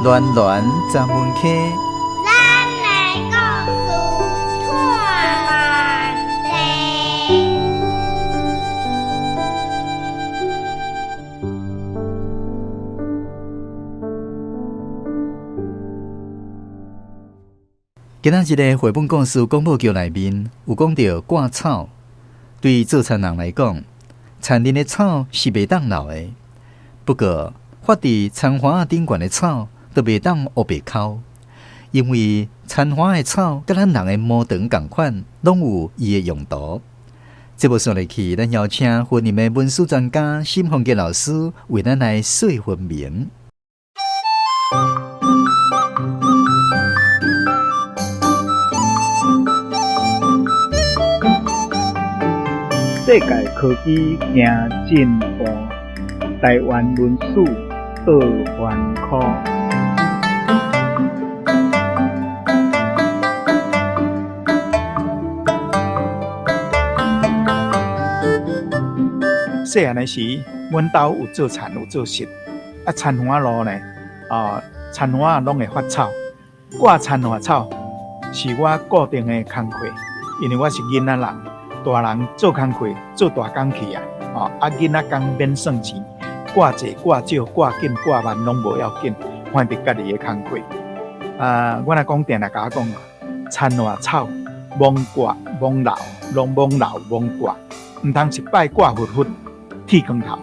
暖暖十分溪，咱的故事拖慢地。今仔日的繪本故事廣播劇內面有講著割草，對做田人來講，田裡的草是袂當留的。不過，發佇田花仔頂懸的草，都袂當烏白摳，因為田花的草佮咱人的毛腸仝款，攏有伊的用途。節目紲落去，咱邀請雲林的文史專家沈鳳傑老師為咱來說分明。世界科技行進步，台灣文史倒翻箍。細漢的時，阮兜有做田，有做穡，啊，田園路呢，啊，田園攏會發草，割田園草是我固定的工課，因為我是囡仔人，大人做工課做大工去啊，哦，啊，囡仔工免算錢，割濟割少割緊割慢攏無要緊，反正家己的工課。啊，阮阿公定定共我講，田園草罔割罔留，攏罔留罔割，毋通一擺割忽忽。剃光頭，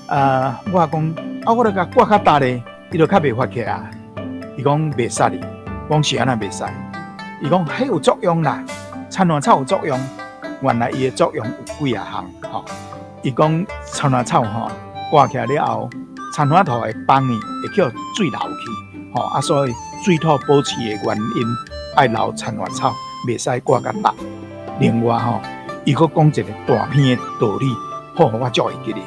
啊！我講，啊，我著共割較焦咧，伊就較袂發起來。伊講袂使哩，講是按怎袂使？伊講彼有作用啦，田爛草有作用。原來伊的作用有幾仔項吼。伊講田爛草吼，割起來了後，田爛土會崩去，會叫水流去，吼啊，所以水土保持的原因，愛留田爛草，袂使割較焦。另外吼，伊閣講一個大片的道理。好，我足會記得。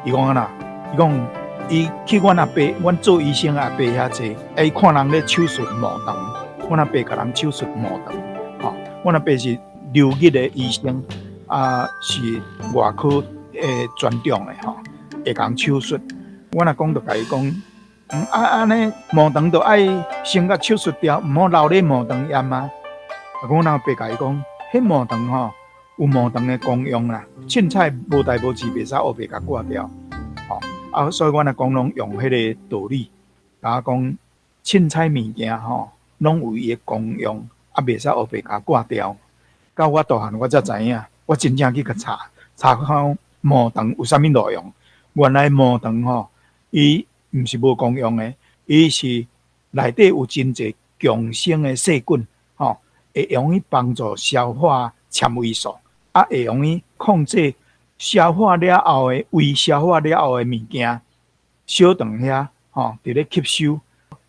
伊講按怎？伊講伊去阮阿爸，阮做醫生阿爸遐坐，伊看人咧手術盲腸，阮阿爸共人手術盲腸。吼，阮阿爸是留日的醫生，啊是外科的專長的吼，會共手術。阮阿公就共伊講，啊按呢盲腸就愛先共手術掉，毋好留咧盲腸炎啊。啊，阮阿爸共伊講，彼盲腸吼。有毛腸的功用啦，凊彩無代無誌袂使烏白共割掉，吼啊！所以阮阿公攏用彼个道理，共我講凊彩物件吼，攏有伊的功用，啊，袂使烏白共割掉。到我大漢，我才知影，我真正去共查查看毛腸有啥物路用。原來毛腸吼，伊毋是無功用的，伊是內底有真濟共生的細菌，吼，會用去幫助消化纖維素。啊，會用去控制消化了後的胃消化了後的物件，小腸遐吼佇咧吸收，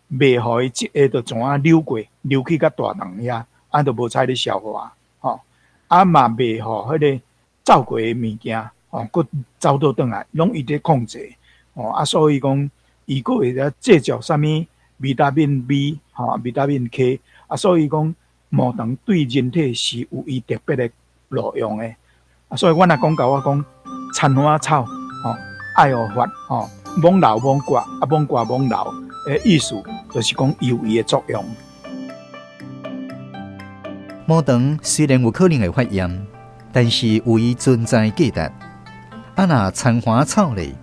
袂予伊這下就怎啊溜過，溜去到大腸遐，啊就無彩咧消化，吼啊嘛袂予彼个走過的物件，吼閣走倒轉來，攏伊佇控制，吼啊所以講伊閣會使製造啥物維他命 B，吼維他命 K，啊所以講毛腸對人體是有伊特別的路用的，啊，所以阮阿公共我講，田花草吼愛予發吼，罔留罔割，啊罔割罔留的意思，就是講伊有伊的作用。毛腸雖然有可能會發炎，但是有伊存在價值。啊，若田花草咧？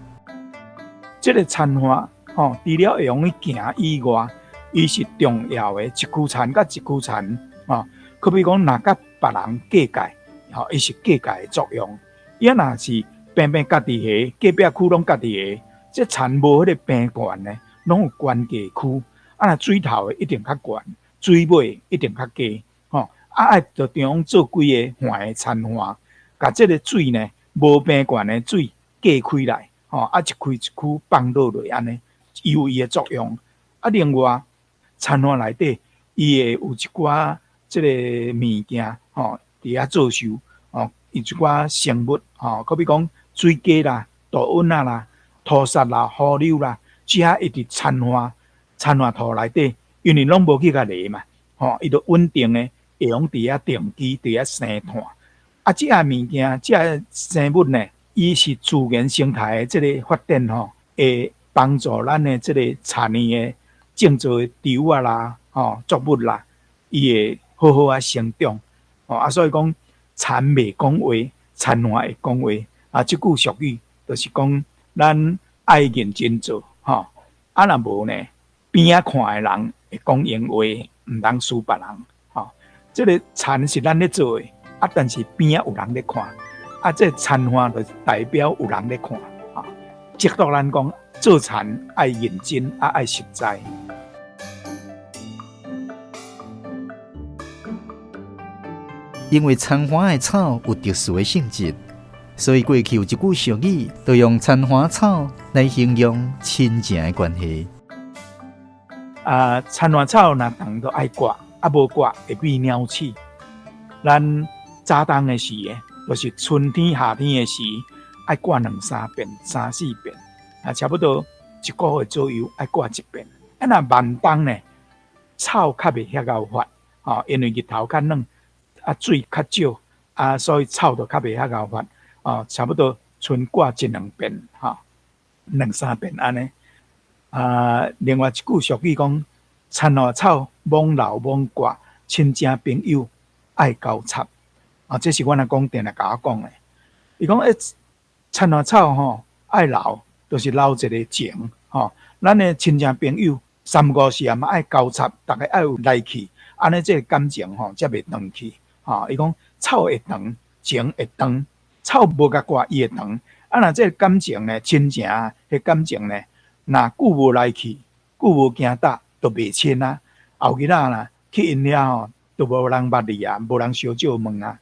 這个田花吼，除了會用去行以外，伊是重要的，一區田佮一區田吼，可比講若佮別人隔界。吼，伊是隔界的作用。伊若是平平家己个，隔壁區攏家己个，這田無彼个平懸的，攏有懸低區。啊，若水頭的一定較懸，水尾一定較低。吼，啊愛就中做幾个橫的田岸，共這个水呢，無平懸的水隔開來，吼，啊一區一區放落落按呢，伊有伊的作用。啊，另外田岸內底，伊會有一寡這个物件，吼。佇遐做岫，吼，有一寡生物，吼，可比講水雞啦、杜蚊仔啦、塗虱啦、雨柳啦，這遐伊佇田岸、田岸土內底，因為攏無去共犁嘛，吼，伊就穩定的會用佇遐定居，佇遐生炭。啊，這个物件，這个生物呢，伊是自然生態的這个發展吼，會幫助咱的這个田的種做的稻仔啦，吼作物啦，伊會好好啊成長。吼啊，所以講田袂講話，田岸會講話。啊，這句俗語就是講咱愛認真做，吼啊，若無呢，邊仔看的人會講閒話，毋通輸別人。吼，這个田是咱咧做的，啊，但是邊仔有人咧看，啊，這个田岸就代表有人咧看，吼。值得咱講做田愛認真，啊，愛實在。因為田岸的草有特殊的性質，所以過去有一句俗語，就用田岸草來形容親情的關係。啊，田岸草若長都愛割，啊無割會變鳥鼠。咱早冬的時，就是春天、夏天的時，愛割兩三遍、三四遍，啊，差不多一個月左右愛割一遍。啊，若慢冬呢，草較袂遐𠢕發，吼，因為日頭較暖，啊，水較少，啊，所以草就較袂遐𠢕發，哦，差不多春割一兩遍，吼，兩三遍按呢。啊，另外一句俗語講：田岸草罔老罔割，親情朋友愛交插。啊，這是阮阿公定定共我講的。伊講：欸，田岸草吼愛留，就是留一个情，吼。咱的親情朋友三五時啊嘛愛交插，逐家愛有來去，按呢這个感情吼才袂斷去。吼，伊講草會長，情會斷，草無共割伊會斷。啊，若這个感情呢，親情的感情呢，若久無來去，久無行搭，就袂親啊。後日仔啦，去𪜶遐吼，就無人捌你啊，無人相借問啊。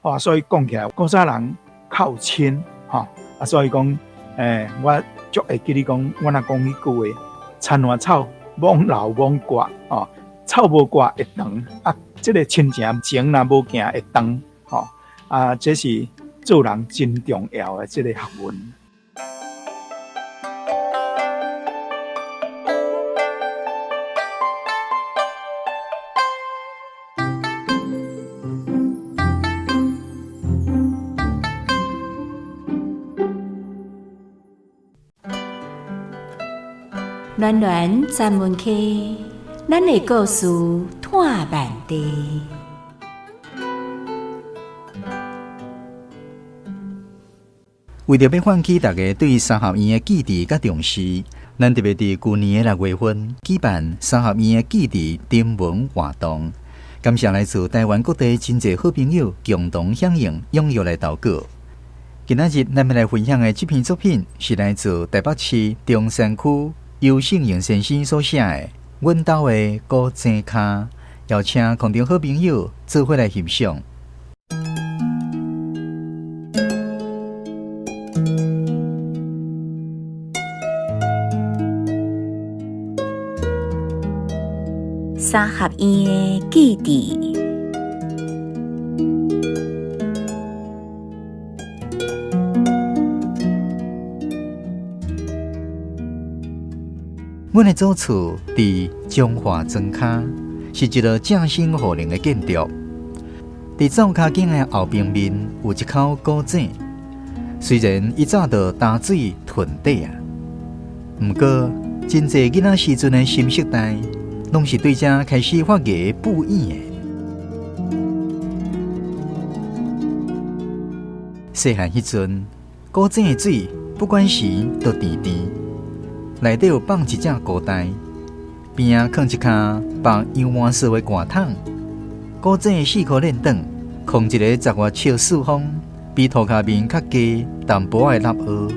哦，所以講起來，古早人較有親，吼啊，所以講，欸，我足會記得講，阮阿公彼句話：田岸草罔老罔割，哦，草無割會長，啊，這个親情情若無行會斷，吼啊，這是做人真重要的這个學問。暖暖专门区，咱的故事拖慢地。为著欲唤起大家对三合院的记忆佮重视，咱特别伫旧年的六月份举办三合院的记忆征文活动。感谢来自台湾各地真济好朋友共同响应，踊跃来投稿。今仔日咱欲来分享的这篇作品是来自台北市中山区游胜荣先生所写的《阮兜的古井跤》，邀请空中好朋友做伙来欣赏。三合院的记忆。阮的祖厝伫彰化庄跤，是一个正兴雨林的建筑。伫灶跤井的后边面有一口古井，虽然伊早就焦水囤底啊，毋过真济囡仔时阵的心色代，攏是对這開始發芽布影的。細漢彼陣，古井的水不管時都甜甜，內底有放一隻菇袋，邊仔囥一跤白羊毛色的罐桶。古井的四箍链短，空一个十外尺四方，比塗跤面較低淡薄仔的垃圾，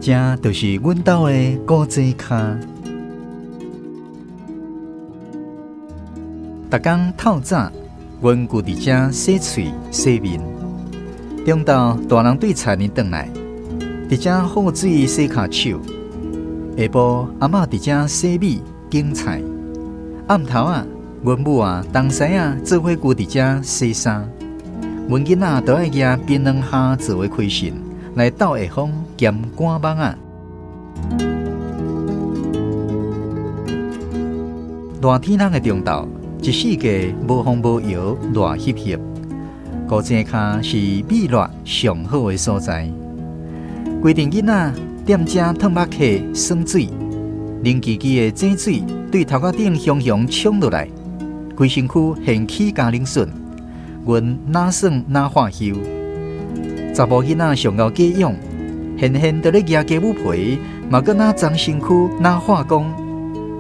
這就是阮兜的古井跤。逐工透早，阮舅伫遮洗喙洗面。中昼大人对田里转来，伫遮喝水洗跤手。下晡阿嬷伫遮洗米拣菜。暗头仔，阮母啊东西仔做伙舅伫遮洗衫。阮囡仔都爱举槟榔虾做的开信来斗下风兼赶网仔。热天人的中昼，一四季无风无雨，热翕翕。古井跤是避热上好的所在。规阵囡仔踮遮褪目客耍水，冷吱吱的井水對頭殼頂雄雄衝落來，規身軀掀起加冷筍，阮哪耍哪化羞。查埔囡仔上𠢕假勇，現現佇咧夯雞母皮，嘛閣哪髒身軀哪喊講，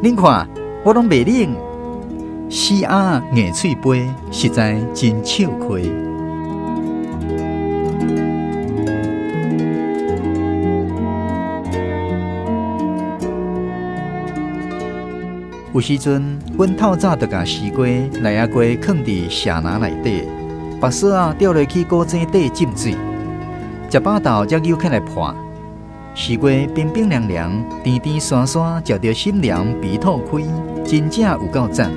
恁看我攏袂冷，死鴨硬喙飞，實在真笑虧。有時陣，阮透早就共西瓜、內仔瓜囥佇瀉籃內底，縛索仔吊落去古井底浸水，食飽豆才揪起來破。西瓜冰冰涼涼、甜甜酸酸，食著心涼鼻吐開，真正有夠讚。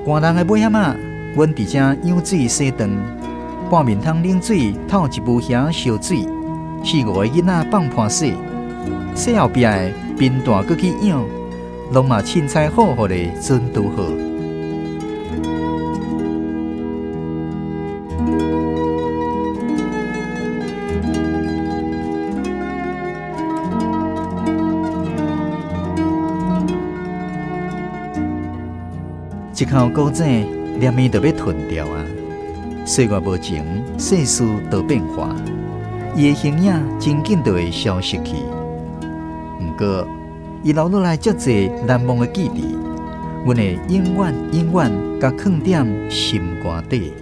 寒人的尾仔仔，阮佇遮養水洗頓，半面湯冷水透一晡遐燒水，四五个囡仔放盤洗，洗後壁的貧大閣去養。攏嘛凊彩好好的準拄好。一口古井連面就欲吞掉啊！歲月無情，世事多變化，伊的形影真緊就會消失去。毋過，伊留落來遮濟難忘的記憶，阮會永遠永遠共囥佇心肝底。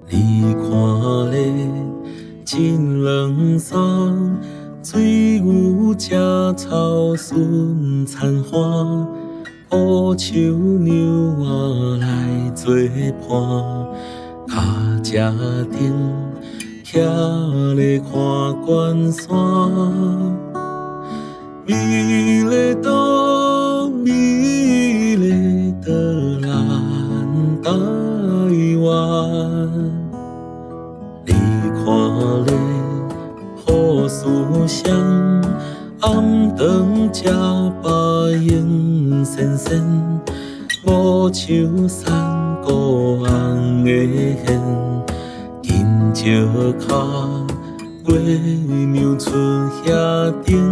你看咧，真冷爽，水牛食草顺田花，乌树娘仔来做伴，跤车顶徛咧看关山，美丽岛，美丽的咱台湾。你看咧，好思想，暗顿食饱闲仙仙，无树山谷红的线，金石跤月娘出遐顶。